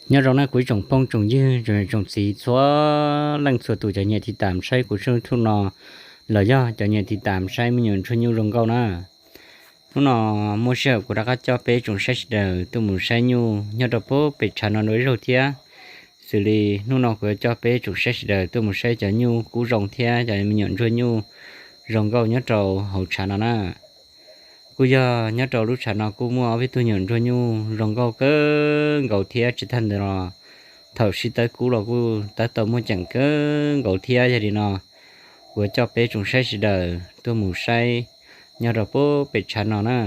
Nyob zoo na kuv ib tsoom phooj tsoom ywg, tsoom niam tsoom txiv txhua leej txhua tus cov nyiam tiv tam saib kuv tshooj YouTube no, los yog cov nyiam tiv tam saib me nyuam ntsuag nyuj zoo nkauj na. Hnub no muaj sij hawm kuv rov qab coj peb tsoom saib sawv daws tuaj mus saib nyuj nyob rau pem tshav no dua ib zaug thiab. Xws li hnub no kuv yuav coj peb tsoom saib sawv daws tuaj mus saib cov nyuj kub zoo thiab cov me nyuam ntsuag nyuj zoo nkauj nyob rau hauv tshav no na. Kuj yog nyob rau lub tshav no kuj muaj ob peb tug me nyuam ntsuag nyuj zoo nkauj kawg nkaus thiab tsis tag ntawd los thaum sib tawb kub los kuj tab tom muaj ceem kawg nkaus thiab. Yog li no kuv yuav coj peb tsoom saib sawv daws tuaj mus saib nyob rau pem tshav no na.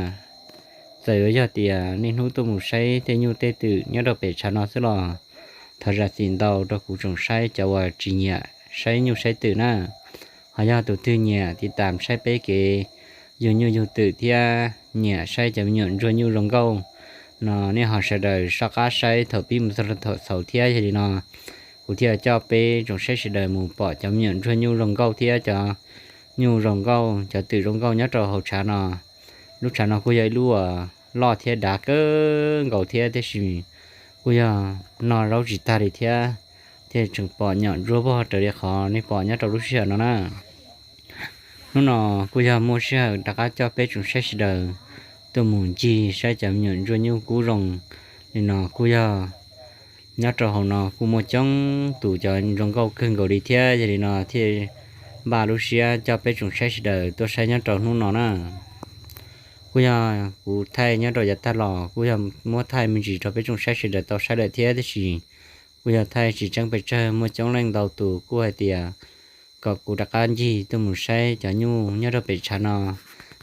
Txawm yuav yog tias niaj hnub tuaj mus saib tej nyuj tej twm nyob rau pem tshav no xwb los thov zam txim ntau rau kuv tsoom saib cov uas tsis nyiam saib nyuj saib twm na. Ho yog tus twg nyiam tiv tam saib peb kev yug nyuj yug twm thiab nyiam saib cov me nyuam ntsuag nyuj zoo nkauj no nej ho sawv daws soj qab saib thaum pib mus txog rau thaum xaus thiab. Yog li no kuv thiaj coj peb tsoom saib sawv daws mus pom cov me nyuam ntsuag nyuj zoo nkauj thiab cov nyuj zoo nkauj cov twm zoo nkauj nyob rau hauv tshav no. Lub tshav no kuj yog ib lub uas loj thiab dav kawg nkaus thiab tiam sis kuj yog noj zaub tsis tag li thiab, thiaj tseem pom nyuam ntsuag vog raws li qhov nej pom nyob rau lub sij hawm no na. Hnub no kuj yog muaj sij hawm rov qab coj peb tsoom saib sawv daws tuaj mus ncig saib cov me nyuam ntsuag nyuj kub zoo li no kuj yog nyob rau hauv no kuj muaj coob tus cov zoo nkauj kawg nkaus li thiab. Yog li no thiaj npaj lub siab coj peb tsoom saib sawv daws tuaj saib nyob rau hnub no na. Kuj yog kuv thaij nyob rau yav tag los kuj yog muab thaij me ntsis rau peb tsoom saib sawv daws tau saib lawm thiab tiam sis kuj yog thaij tsis tseeb pes tsawg, muaj coob leej ntau tus kuj hais tias kom kuv rov qab ncig tuaj mus saib cov nyuj nyob rau pem tshav no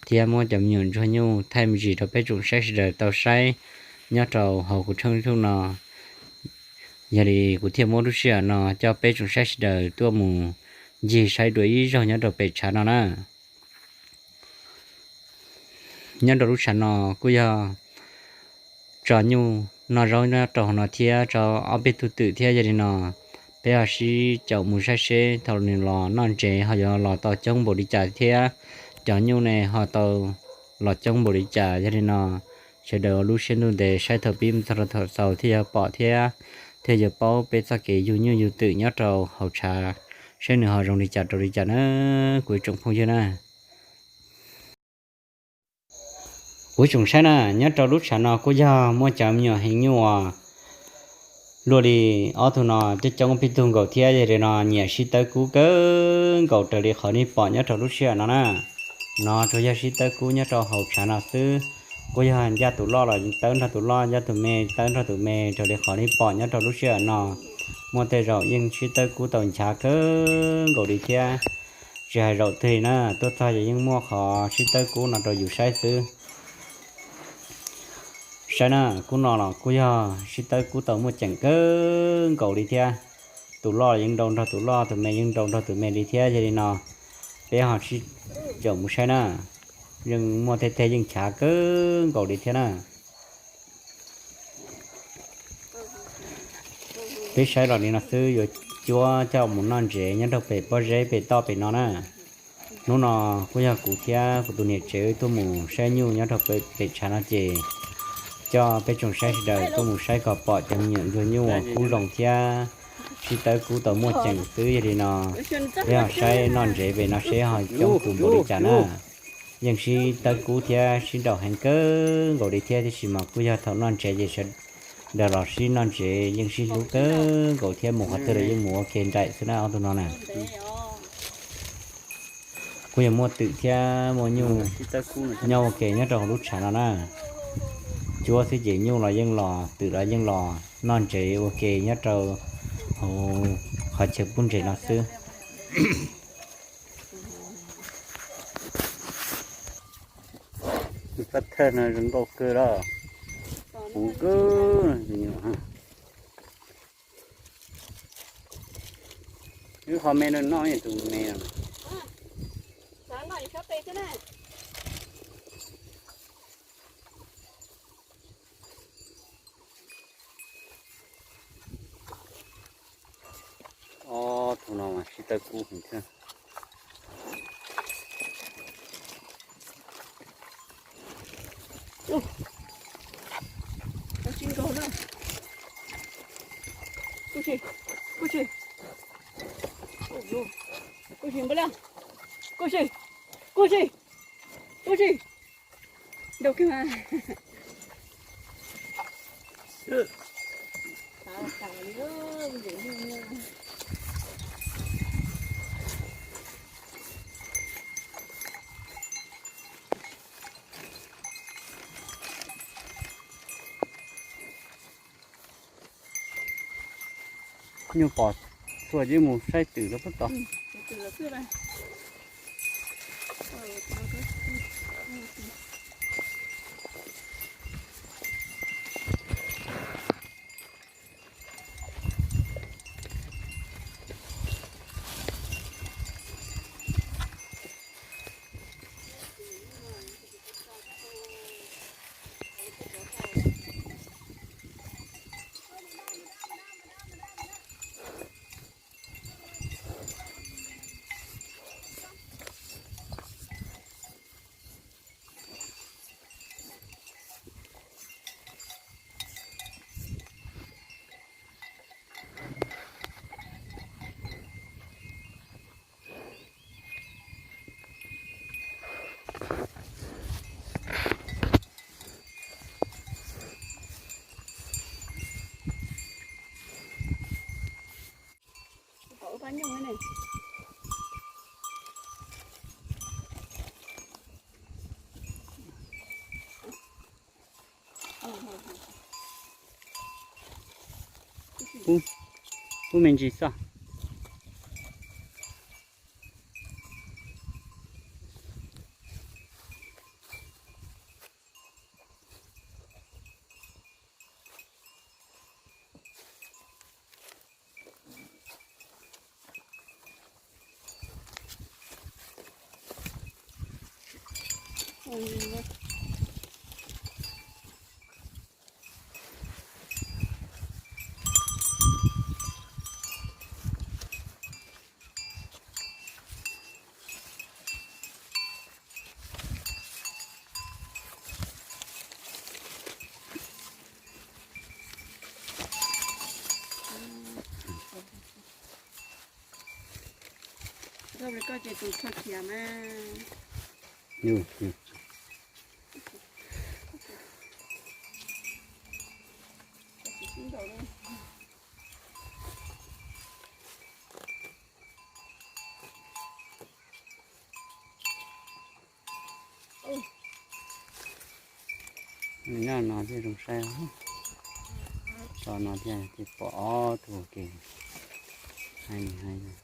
thiab muab cov me nyuam ntsuag nyuj thaij me ntsis rau peb tsoom saib sawv daws tau saib nyob rau hauv kuv tshooj YouTube no. Yog li kuv thiaj muab lub sij hawm no coj peb tsoom saib sawv daws tuaj mus ncig saib dua ib zaug nyob rau pem tshav no na. Nyob rau lub tshav no kuj yog tso nyuj noj zaub nyob rau hauv no thiab tso ob peb tug twm thiab. Yog li no peb ho sib caum mus saib seb thaum nws los noj ntsev ho yuav los tau coob npaum li cas thiab cov nyuj ne ho tau los coob npaum li cas. Yog li no sawv daws ua lub siab ntuj ntev saib thaum pib mus txog rau thaum xaus thiaj yuav pom thiab thiaj yuav paub peb txoj kev yug nyuj yug twm nyob rau hauv tshav seb nws ho zoo li cas rau li cas na kuv ib tsoom phooj ywg na. Kuv ib tsoom saib na, nyob rau lub tshav no kuj yog muaj cov me nyuam heev nyuj uas luaj li ob tug no coob coob pib tug nkaus thiab. Yog li no nyiam sib tawb kub kawg nkaus raws li qhov nej pom nyob rau lub sij hawm no na. No tsuas yog sib tawb kub nyob rau hauv tshav no xwb. Kuj yog ncaj tus loj los tawb nrog tus loj, ncaj tus me tawb nrog tus me raws li qhov nej pom nyob rau lub sij hawm no. Muaj tej zaum yeej sib tawb kub tau nchav kawg nkaus li thiab. Tsis hais zaum twg li na, tuaj txog ces yeej muaj qhov sib tawb kub no rau yus saib xwb. Saib na, kub no los kuj yog sib tawb kub tau muaj ceem kawg nkaus li thiab. Tus loj yeej nrau nrog tus loj, tus me yeej nrau nrog tus me li thiab. Yog li no peb ho sib caum mus saib na, yeej muaj tej teg yeej chav kawg nkaus li thiab na. Peb saib los li no xwb, yuav cuab coj mus noj ntsev nyob rau pem pob zeb pem toj pem no na. Hnub no kuj yog kuv thiab kuv tus niam tsev tuaj mus saib nyuj nyob rau pem tshav no ces coj peb tsoom saib sawv daws tuaj mus saib kom pom cov me nyuam ntsuag nyuj uas kub zoo thiab sib tawb kub tau muaj ceem xwb. Yog li no peb ho saib noj ntsev pem no seb ho coob tus npaum li cas na. Yeej sib tawb kub thiab sib nraum heev kawg nkaus li thiab, tiam sis mas kuj yog thaum noj ntsev ces sawv daws los sib noj ntsev yeej sib hlub kawg nkaus thiab, mus qhov twg los yeej mus ua ke nraim xwb na ob tug no na. Kuj yog muaj twm thiab muaj nyuj nyob ua ke nyob rau hauv lub tshav no na. Cuab xwb ces nyuj los yeej los, twm los yeej los noj ntsev ua ke nyob rau hauv qhov chaw pub ntsev no xwb. Pab thawj no zoo nkauj kawg los, puv kawg. Wb ho me no noj tus me. Ob tug no mas sib tawb kub heev thiab. Kuj si, kuj si, kuj si npaj laj, kuj si, kuj si, kuj si, nrau kiag mas. Nyuj pom txhua ces mus saib twm rau pub tod. Pub, pub me ntsis xwb. Koj ces tus txog khiav mas. Nyob no thiaj zoo saib, tso no thiaj pom ob tug ua ke. Hais li hais.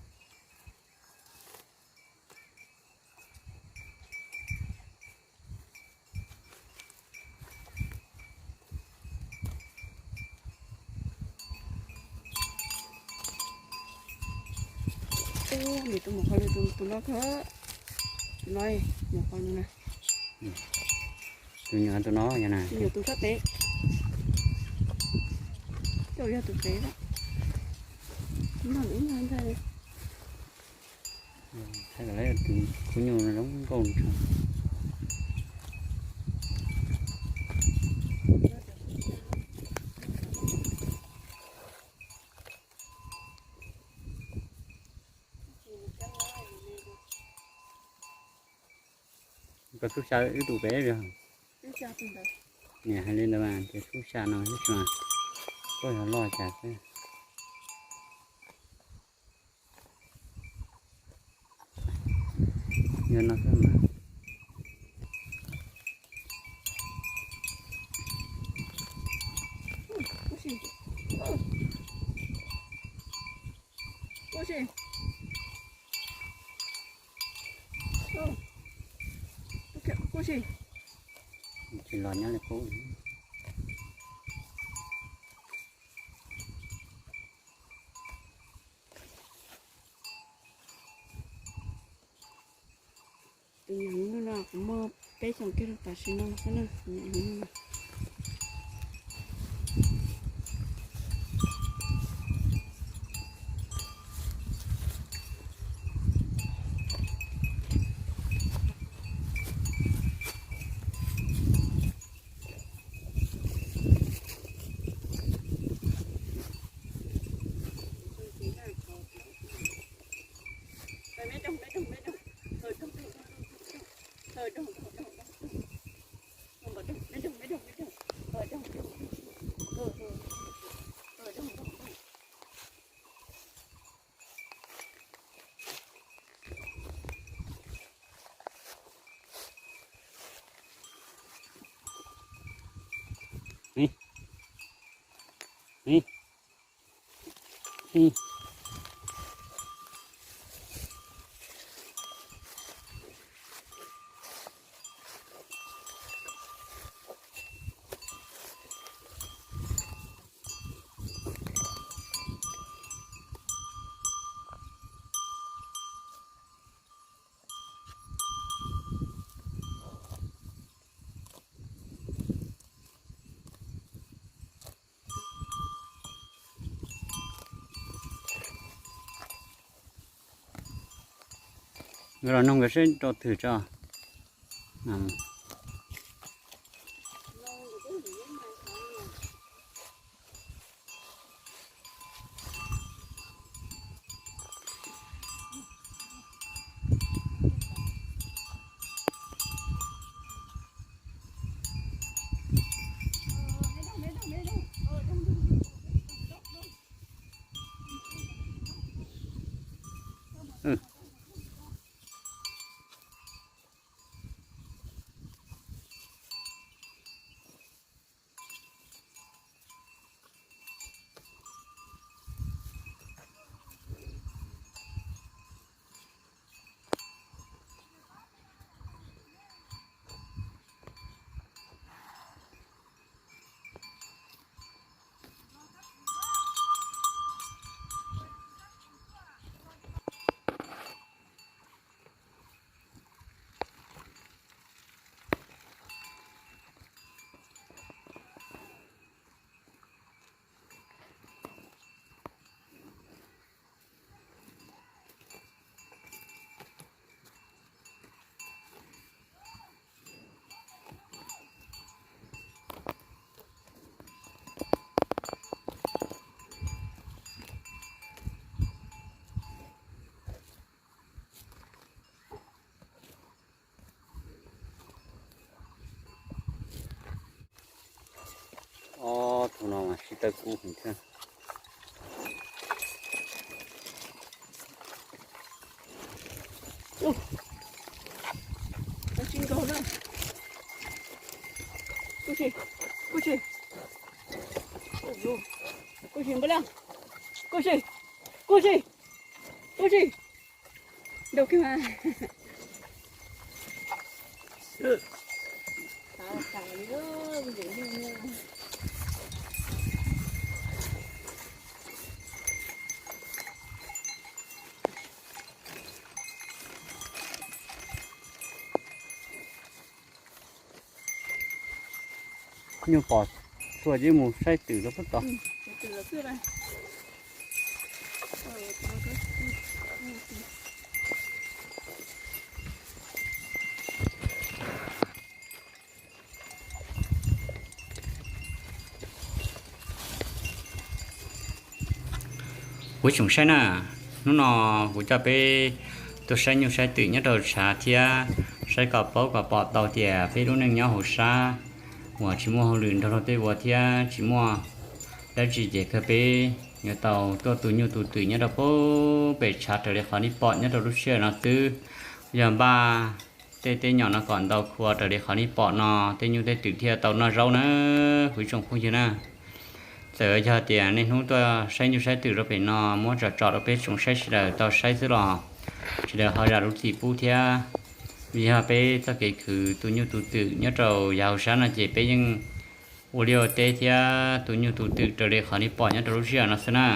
Ub, nws tus mus qhov lwm tus, tus no kawg, tus no, mus qhov no na. Tus nyuam tus no yog na. Tus nyuam tus sab pem. Coj yog tus pem na. Noj ib nyuag ntag. Thaij kom lawv tus khub nyuj zoo nkauj ntshe. Koj xub xya wb tus pem os. Niam hais li ntawd mas tias xub xya no xwb mas, koj yog loj cas xwb. Yog no xwb mas. Tsis los nyob li qub. Tus nyuam no kuv muaj peb xyoos kiag rau tam sim no xwb na, tus nyuam no. Ni, ni, ni. Nkawd los noog nkawd seb rau twg tso. Ob tug no mas sib tawb kub heev thiab. Tsis nkaug na. Kuj si, kuj si, kuj si npaj liaj, kuj si, kuj si, kuj si. Nrau kiag mas. Nyuj pom txhua ces mus saib twm rau puag tod. Kuv tsoom saib na, hnub no kuv coj peb tuaj saib nyuj saib twm nyob rau tshav thiab saib kom paub kom pom tau tias peb lub neej nyob hauv sab uas tsis muaj hauj lwm nrog luag tej ua thiab tsis muaj dab tsi ces kawg peb yuav tau tuaj tu nyuj tu twm nyob rau pem tshav raws li qhov nej pom nyob rau lub sij hawm no xwb. Yog npaj tej teb nyom no kom ntau khua raws li qhov nej pom no tej nyuj tej twm thiaj tau noj zaub na, kuv tsoom phooj ywg na. Txawm yog tias niaj hnub tuaj saib nyuj saib twm rau pem no muab tsom tsom rau peb tsoom saib sawv daws tau saib xwb los sawv daws ho zam lub txim pub thiab. Vim yog peb txoj kev khwv tu nyuj tu twm nyob rau yav hauv sab no ces peb yeej ua liaj ua teb thiab tu nyuj tu twm raws li qhov nej pom nyob rau lub sij hawm no xwb na.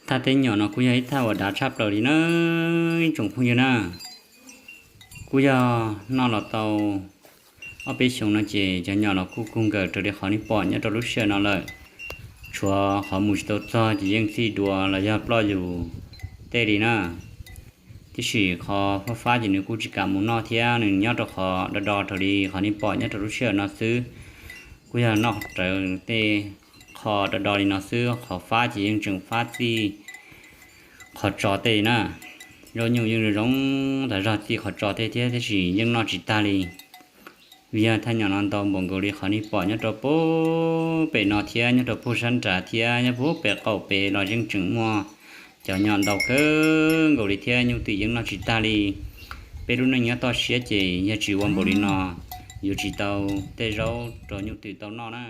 Thaj teb nyom no kuj yog ib thaj uas dav tshaj plaws li na, ib tsoom phooj ywg na. Kuj yog noj los tau ob peb xyoos no ces cov nyom los kuj kug nkawm raws li qhov nej pom nyob rau lub sij hawm no lawm. Tshuav qhov mus tsis tau txog ces yeej txij dua los yog ploj yus tej li na. Tiam sis qhov fab fab ces nws kuj tsis kam mus noj thiab, nws nyob rau qhov do do raws li qhov nej pom nyob rau lub sij hawm no xwb. Kuj yog noj rawv tej qho do do li no xwb, qhov fab ces yeej tseem fab txij qhov tso tej li na. Zaub nyuj yeej zoo tas zog txij qhov tso tej thiab, tiam sis yeej noj tsis tag li. Vim yog thaj nyom no ntau npaum nkaus li qhov nej pom nyob rau puag pem no thiab nyob rau puag sab nrad thiab nyob puag pem qaum pem los yeej tseem muaj cov nyom ntau kawg nkaus li thiab nyuj twm yeej noj tsis tag li. Peb lub neej nyob toj siab ces yog tsis ua npaum li no, yuav tsis tau tej zaub rau nyuj twm tau noj na.